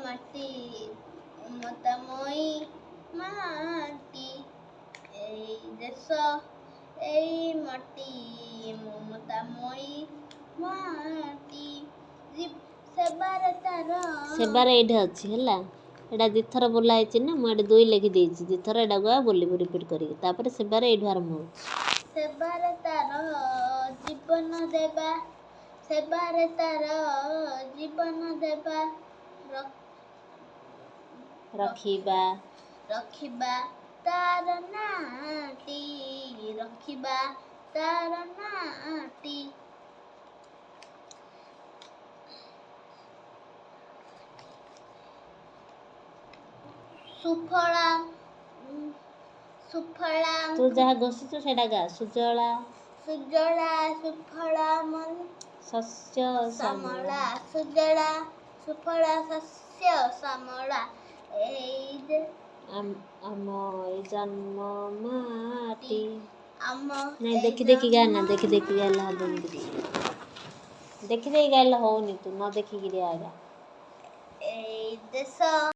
ମାଟି, ମମତାମୟୀ ମାଟି। ଏଇ ଦେଶ, ଏଇ ମାଟି, ମମତାମୟୀ ମାଟି। ସେବାରେ ତାର ସେବାରେ ଏଇଠି ଅଛି। ହେଲା, ଏଇଟା ଦୁଇଥର ବୋଲା ହେଇଛି ନା, ମୁଁ ଏଠି ଦୁଇ ଲେଖିଦେଇଛି ଦୁଇଥର। ଏଇଟାକୁ ଆଉ ବୋଲିବୁ ରିପିଟ୍ କରିକି। ତାପରେ ସେବାରେ ଏଇଠୁ ଆରମ୍ଭ ହେଉଛି। ସେବାରେ ତାର ଜୀବନ ଦେବା, ସେବାରେ ତାର ଜୀବନ ଦେବା, ରଖିବା। ରଖିବା ତାର ନାଁଟି, ରଖିବା ତାର ନାଁଟି। ସୁଫଳା, ସୁଫଳା। ତୁ ଯାହା ଘୋଷିଛୁ ସେଇଟା ଗା। ସୁଜଳା। ସୁଜଳା ସୁଫଳା ଶସ୍ୟ ଶ୍ୟାମଳା। ସୁଜଳା ସୁଫଳା ଶସ୍ୟ ଶ୍ୟାମଳା ଏଇ ଆମ ଏଇ ଜନ୍ମ ମାଟି। ଆମ ନାଇଁ, ଦେଖି ଦେଖି ଗା ନା। ଦେଖି ଦେଖି ଗାଇଲେ ହବନି କିଛି। ଦେଖି ଦେଖି ଗାଇଲେ ହଉନି, ତୁ ନ ଦେଖିକିରି ଆଗା। ଏଇ ଦେଶ।